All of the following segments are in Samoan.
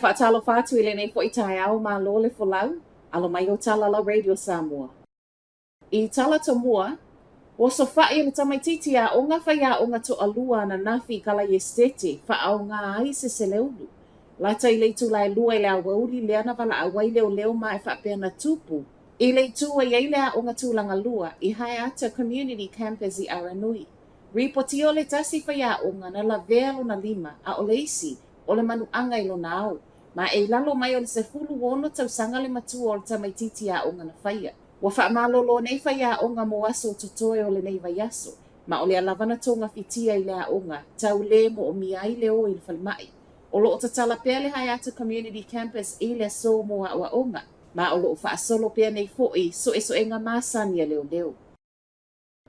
faatalofa atu i lenei foi taeao, malo le folau, alo mai o tala lau Radio Samoa. I tala tomua, ua sofa'i e le tamaitiiti aoga faiaoga toalua ananafi i Kalaiestete faaoga ai se seleulu. Lata i le itula e lua i le aoauli lea na valaau ai leoleo ma e faapea na tupu i le itu e i ai le aoga tulaga lua i Haeata Community Campus i Aranui. Ripotia o le tasi faiaoga na lavea lona lima a o le isi o le manuaga i lona ao, ma e i lalo mai o le 16 tausaga le matua o le tamaitiiti aoga na faia. Ua faamalolo nei faiaoga mo aso totoe o lenei vaiaso, ma o lea lava na togafitia i le aoga, tau lē moomia ai le o i le falemai. O loo tatala pea le Haeata Community Campus i le aso mo aoaoga, ma o loo faasolo pea nei foi suesuega masani a leoleo.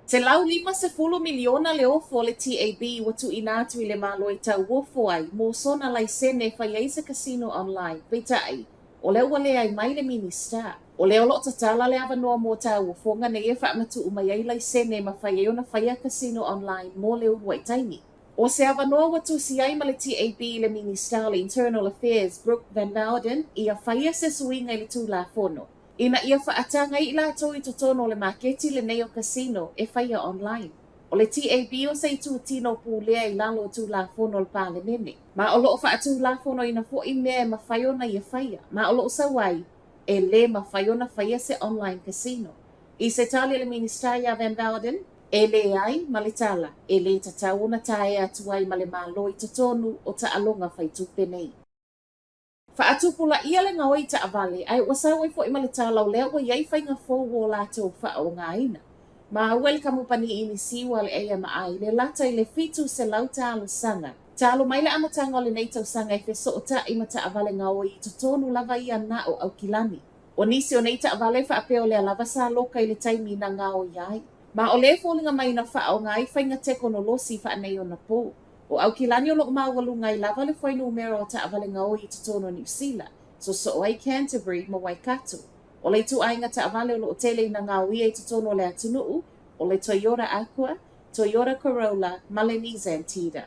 150 miliona le ofo o le TAB ua tuuina atu i le Malo e tauofo ai mo sona laisene e fai ai se casino online, peitai, o lea ua leai mai le Minista. O lea o lo o tatala le avanoa mo tauofoga nei e faamatuu mai ai laisene e mafai ai ona faia casino online mo le uluai taimi. O se avanoa ua tusi ai ma le TAB i le Minista o le Internal Affairs Brooke Van Voorden ia faia se suiga i le Tulafono ina ia faataga ai i latou i totonu o le maketi lenei o casino e faia online. O le TAB o se itutino pulea i lalo o Tulafono a le Palemene, ma o lo o faatulafonoina foi mea e mafai ona ia faia, ma o lo o sau ai, e lē mafai ona faia se online casino. I se tali a le Minisita iā Van Voorden, e leai ma le tala e lē tatau ona taea atu ai ma le Malo i totonu o taaloga fai tupe nei. Faatupulaia le gaoi taavale, ae ua sau ai foi ma le tala o lea ua i ai faiga fou ua latou faaaogaina. Maua i le kamupani inisiua a le AMI le lata i le 700 talosaga. Talu mai le amataga o lenei tausaga e fesootai ma taavale gaoi i totonu lava ia na o Aukilani. O nisi o nei taavale faapea o lea lava sa loka i le taimi na gaoia ai. Ma o lea e foliga mai na faaaoga ai faiga tekonolosi faaneionapo. O Aukilani o lo o maualuga ai lava le fuainumera o taavale gaoi i totonu o Niu Sila, sosoo ai Canterbury ma Waikato. O le ituaiga taavale o lo o tele ina gaoia i totonu o le atunuu, o le Toyota Aqua, Toyota Corolla ma le Nissan Tiida.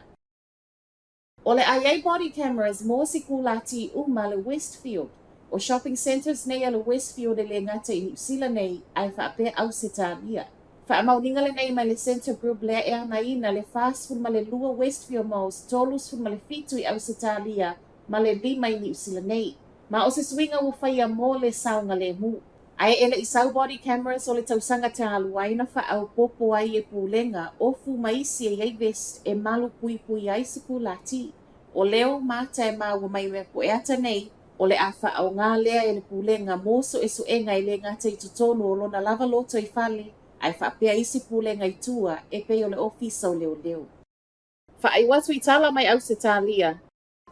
O le a i ai body cameras mo sikulati uma le Westfield. O shopping centres nei a le Westfield e lē gata i Niu Sila nei ae faapea Ausetalia. Faamaoniga lenei mai le Scentre Group lea e anaina le 42 Westfield Malls 37 i Ausetalia ma le lima i Niu Sila nei. Ma o se suiga ua faia mo le saogalemu. Ae e le i sau body cameras o le tausaga talu ai na faaopoopo ai e pulega ofu ma isi e i ai vest e malu puipui ai sikulati. O leo mata e maua mai mea pueata nei, o le a faaaoga lea e le pulega mo suesuega e lē gata i totonu o lona lava loto i fale, ae faapea isi pulega i tua e pei o le Ofisa o Leoleo. Faaiu atu i tala mai Ausetalia.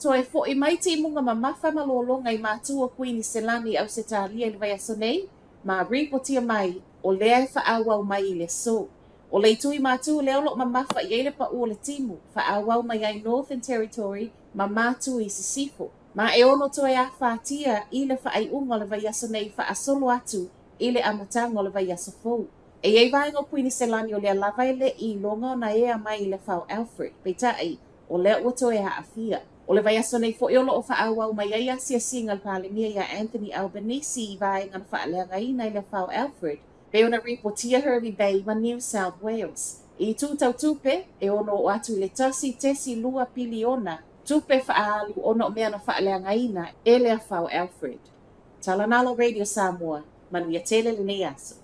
Toe fo'i mai timuga mamafa ma lologa i matu o Kuiniselani i Ausetalia i le vaiaso nei, ma ripotia mai, o lea e faaauau mai i le aso. O le itu i matu lea o lo o mamafa i ai le paʻu o le timu, faaauau mai ai Northern Territory ma matu i sisifo. Ma e ono toe afatia i le faaiuga o le vaiaso nei faasolo atu i le amataga o le vaiaso fou. E i ai vaega o Kuiniselani o lea lava e le i iloga ona ea mai i le afa o Alfred, peitai, o lea ua toe aafia. O le vaiaso nei foi o lo o faaauau mai ai asiasiga a le Palemia iā Anthony Albanese i vaega na faaleagaina i le afa o Alfred, pei ona ripotia Hervey Bay ma New South Wales. I itu tau tupe, e ono oo atu i le 1.2 piliona tupe faaalu ona o mea na faaleagaina e le afa o Alfred. Tala Nalo Radio Samoa, manuia tele lenei aso.